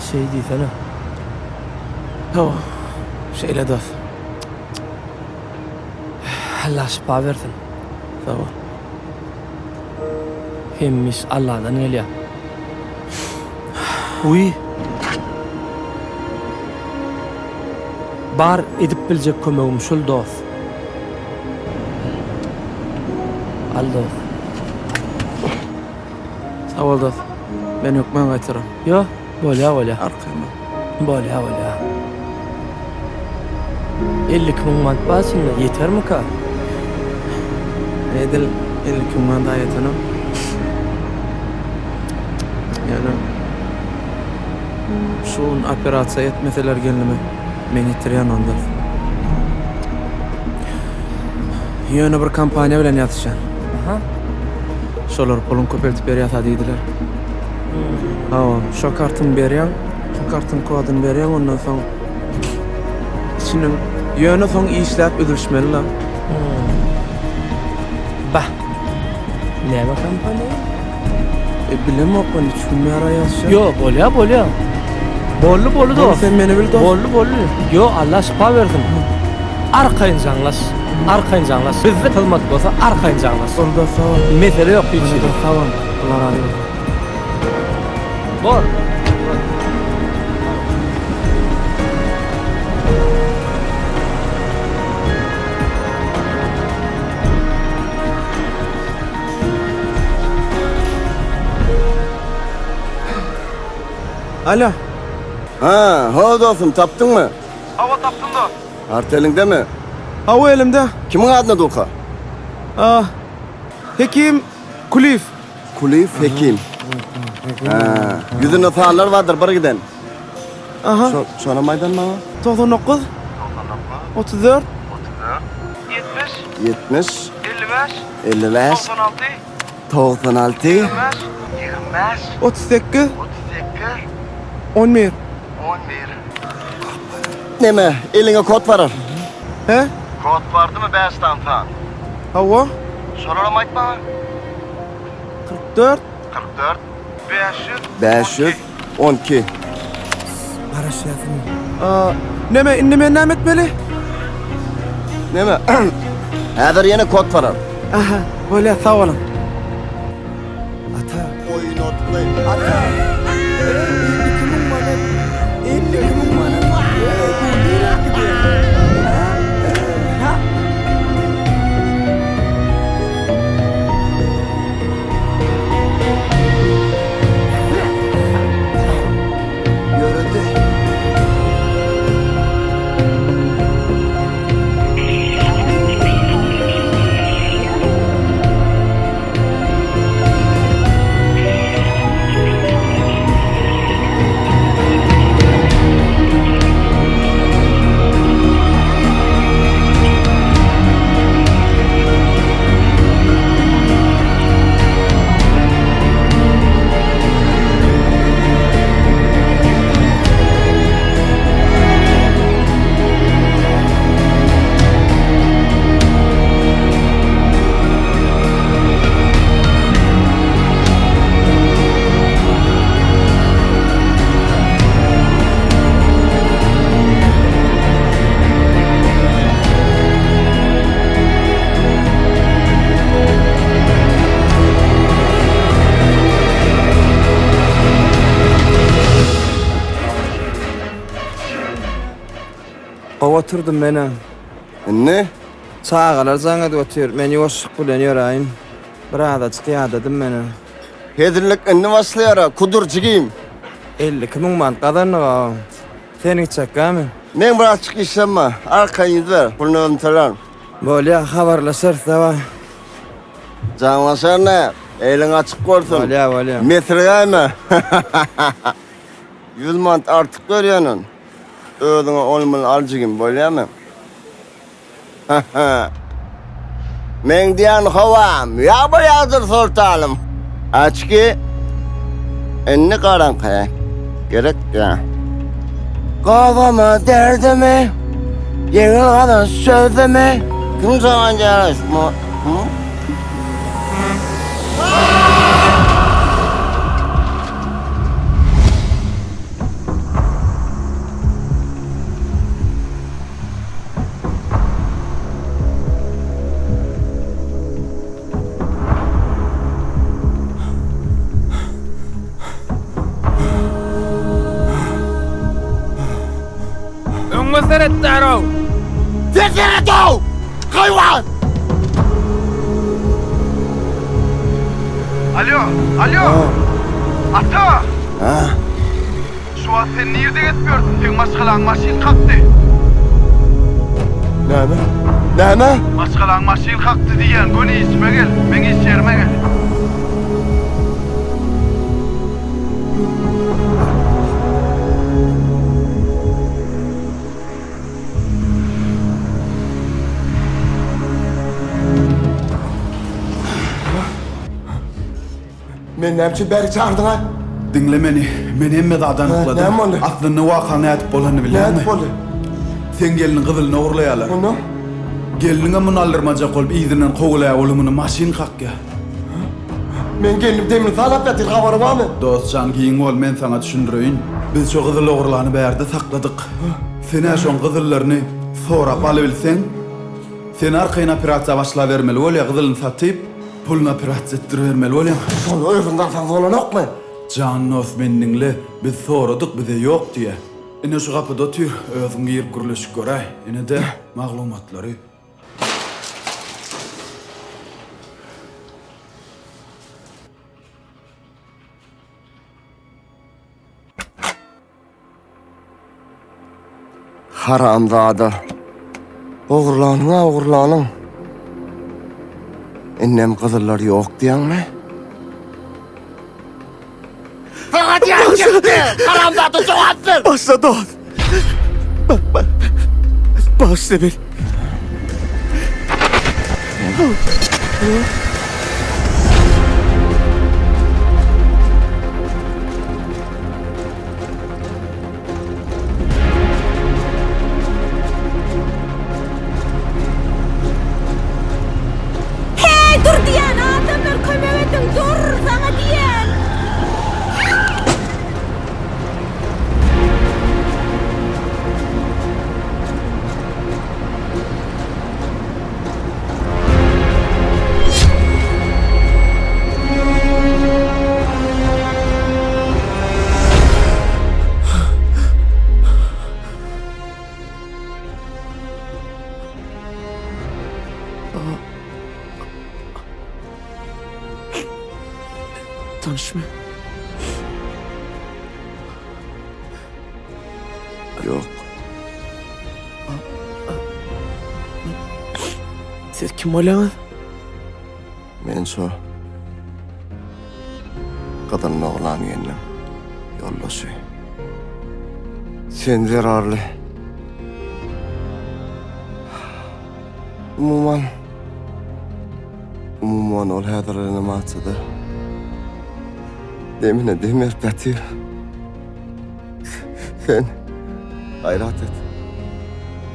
Şeý diýsene. Hawa, şeýle dos. Allah şypa bersin. Sag bol. Hemme iş Alladan gelýär. Uý. Bar edip biljek kömegim şul dos. Al dos. Sag bol dos. Men hökman gaýtararyn. Ýo, bolýa bolýa. Arkaýyn bol. Bolýa bolýa. 52 müň manat bar içinde, ýetermika? Edil 52 müň manat ýetenem. Ýöne şu gün operasiýa etmeseler gelnime men ýitirýän onda. Ýöne bir kompaniýa bilen ýazyşýan. Aha. Şolar puluň köpeltip berýärsa diýdiler. Hawa, şo kartyňy berýäň, şo kartyň kodyny berýäň, ondan soň içinden ýöne soň işläp üzülişmeli la. Bah. Näme kompaniýa? E, bilemok men üç gün bäri ýazyşýan. Ýo, bolýa, bolýa. Boldy, boldy Boldy, dost. sen meni bil dost. Boldy, boldy. Ýo, Allah şypa bersin. Arkaýyn jaňlaş. Arkaýyn jaňlaş. Bizde hyzmat bolsa arkaýyn jaňlaş. Boldy dost, sag bol. Mesele ýok hiç Boldy hili. dost, sag bol. Allah razy bolsun. Bor. Alo. Ha, ho dostum, tapdyňmy? Hawa, tapdym dost. Kart eliňdemi? Hawa, elimde. Kimiň adyna durka? A, Hekim Kulyýew. Kulyýew Hekim. Ha, ýüzünde sanlar bardyr bir giden. Aha. Şo, şonam aýdan maňa. 99. 34. 70. 55. 96. 38. 11. Neme, eliňe kod barar. He? Kod bardymy 5 sany san? Hawa. Şolaram aýt maňa. 44. 44. 512. Garaşýarsyň. A, neme, indi men näme etmeli? Neme? Häzir ýene kod barar. Aha, bolýar, sag boluň. Ata. Oýun otly. Ata. 52 müň manat. 52 müň manat. Eý, bu nirä gidýär? Ha? Ýöredi. Gowy oturdym menem. Indi? Çagalar jaň edip otyr. Men ýuwaşlyk bilen ýöräýin. Birazajyk ýadadym menem. Hezillik indi başlaýar-a, kudur jigim. 52 müň manat gazandyg-a. Sen gitjekkämi? Meň birazçyk işim bar. Arkaýyn ýüz ber, puluny özüm tölärin. Bolýa, habarlaşarys, dawaý. Jaňlaşaryn-a, eliň açyk bolsun. Bolýa, bolýa. Mesirgäýme. Ýüz manat artyk berýänin. Özüňe ony-muny al jigim, bolýamy? Meň diýen howam, ýagmyr ýagdyr soltanym. Açki, indi garaňky. Gerek ýa. Gazama derdimi, ýeňil gazanç çözdümi? Kim saňa diýer, hı? seretýär-ow. Sen seret-ow! Haýwan! Alýo, alýo! Ata! Ha? Şu wagt sen nirde gezip ýörsüň? Seň maşgalaň maşyn kakdy. Näme? Näme? Maşgalaň maşyn kakdy diýýän, göni işime gel. Meň iş ýerime gel. Meni näme üçin bäri çagyrdyň-a? Diňle meni, men hemme zady anykladym. Näme boldy? Aslynda waka nädip bolanyny bilýäňmi? Nädip boldy? Seň gelniň gyzylyny ogurlaýarlar. Ondan? Gelniňem muny aldyrmajak bolup yzyndan kowalaýar, ol muny maşyn kakýar. Meň gelnim demini salap ýatyr, habary barmy? Dost jan, giň bol, men saňa düşündireýin. Biz şo gyzyl ogurlany bärde sakladyk. Sen-ä şoň gyzyllaryny sorap alybilseň, sen arkaýyn operasiýa başlabermeli bolýar, gyzylyny satyp, puluny operasiýa etdiribermeli bolýaň. Şony özüňde alsaň bolanokmy? Jan dost, meni diňle, biz soradyk, bize ýok diýýär. Ine şu gapyda otyr, özüň girip gürleşip göräý. Ine-de, maglumatlary. Haramzada. Ogurlanyň-a ogurlanyň. Indem gyzyllar ýok diýýäňmi? Saňa diýen çykdy! Haramzada jogap ber! Başla dost. Bagyşla beni. Heý, dur diýýän, adamlar kömek ediň, dur, saňa diýýän! Tanyşmy? Ýok. Siz kim bolýaňyz? Men şo gyzylyny oglan gelniň ýoldaşy. Sen zerarly. Umuman, umuman ol häzir reanimasiýada. Demine dem berip ýatyr. Sen gaýrat et.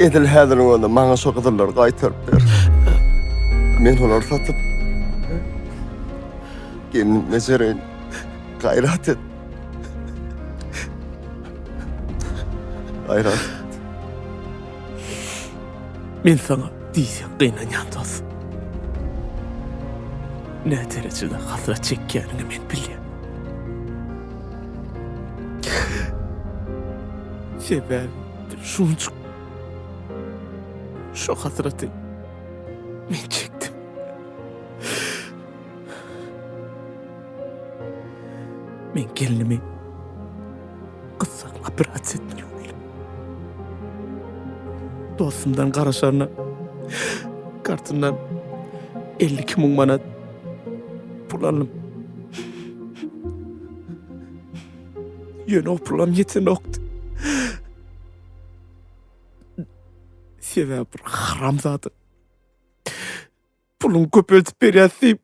Edil häziriň özünde maňa şo gyzyllary gaýtaryp ber. Men olary satyp gelnim bejereýin. Gaýrat et. Gaýrat et. Men saňa diýseň gynanýan dost. Nä derejede hasrat çekýäniňi men bilýän. Sebäbi şunça şu hasraty men çekdim. Men gelnimi gyssagly operasiýa etmeli boldum. Dostumdan garaşaryna kartyndan 52 müň manat pul aldym. Ýöne o pulam ýetenokdy. Sebäbi bir haramzada puluny köpeldip berýär diýip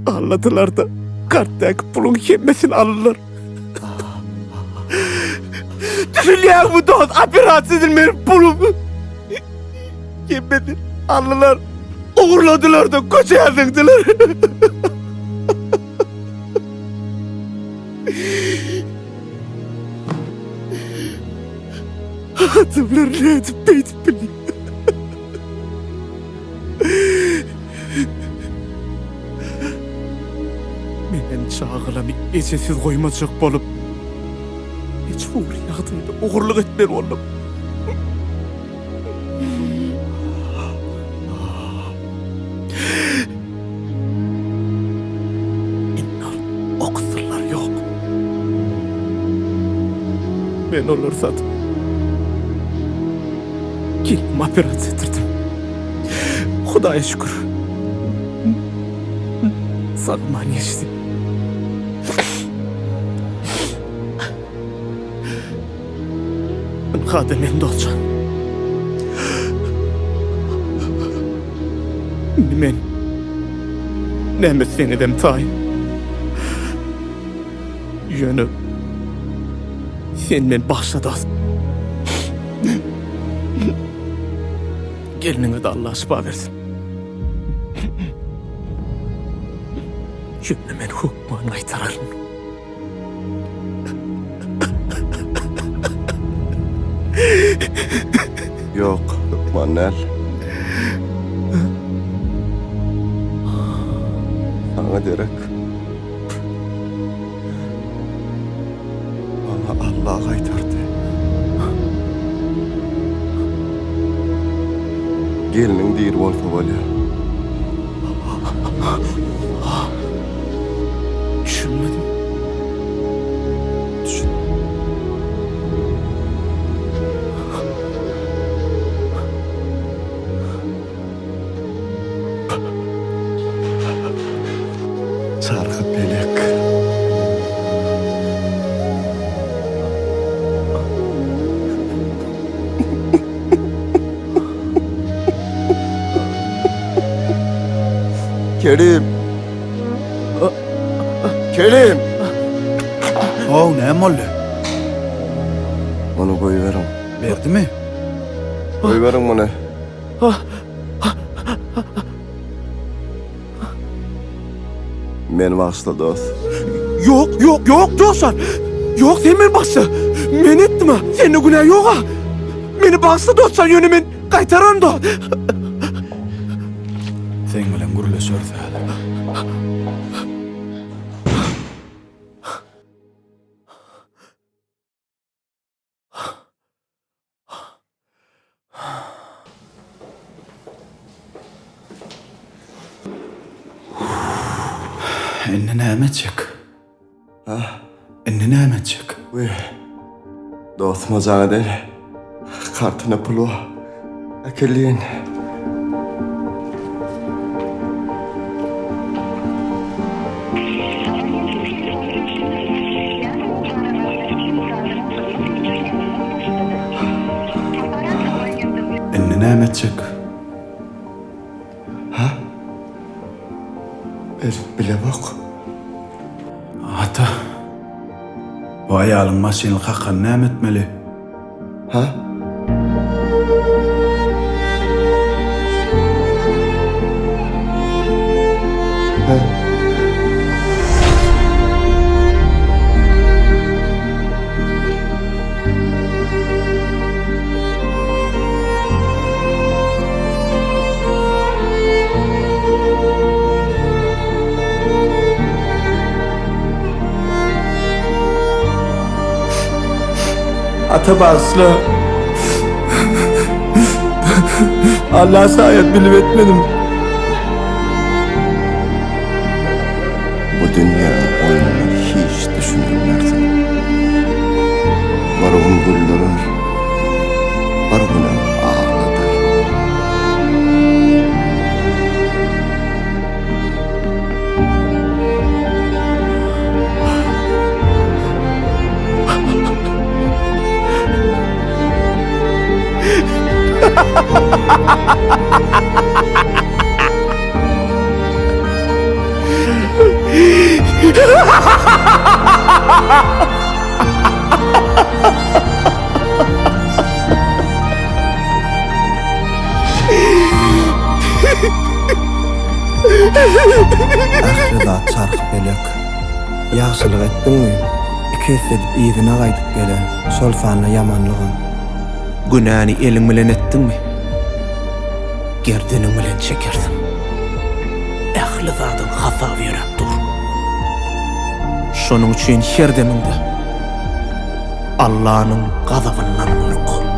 Aldadylar-da, kartdaky puluň hemmesini aldylar. Düşünýäňmi dost, operasiýa edilmeli pulum. Hemmesini aldylar. Ogurladylar-da, köçä zyňdylar. Adamlar nädip beýdip bilýär? Menem çagalamy ejesiz goýmajak bolup, mejbury ýagdaýda. Ogurlyk etmeli boldum. Indi ol o gyzyllar ýok. Men olary satyp, gelnimi operasiýa etdirdim. Hudaýa şükür, sag-aman geçdi. Ynha-da men dostjan. Indi men näme etseňizem taýyn. Ýöne sen meni bagyşla dost. Gelniňe-de Allah şypa bersin. Ýöne men hökman gaýtararyn. Ýok, hökman däl. Saňa derek maňa Allah gaýtardy. Gelniň diri bolsa bolýar. Düşünmedim. Düşün. Çarhy pelek. Kerim. Kerim. How, näme boldy? Muny goýberiň. Berdimi? Goýberiň muny. Meni bagyşla dost. Ýok, ýok, ýok dostlar. Ýok, sen meni bagyşla. Men etdim-a. Sende günä ýog-a. Meni bagyşla dostlar, ýöne men gaýtararyn dost. Seň bilen gürleşeris häzir. Indi näme etjek? Ha? Indi näme etjek? Wiý. Dostuma jaň edeýin. Kartyna pul bar. Äkelin. Indi näme etjek? Ha? Edip bilemok. Ata, bu aýalyň maşynly kakany näme etmeli? Ha? Ha? Ata bagyşla. Allah şaýat bilip etmedim. Bu dünýäniň oýnuna hiç düşünilmersiň. Bir gün güldürer, bir günem agladar. Ähli zat çarhy-pelek. Ýagşylyk etdiňmi, iki esse edip yzyna gaýdyp geler, şol sanda ýamanlygam. Günäni eliň bilen etdiňmi, gerdeniň bilen çekersiň. Ähli zadyň hasaby ýöräp dur. Şonuň üçin her demiňde. Allanyň gazabyndan gork.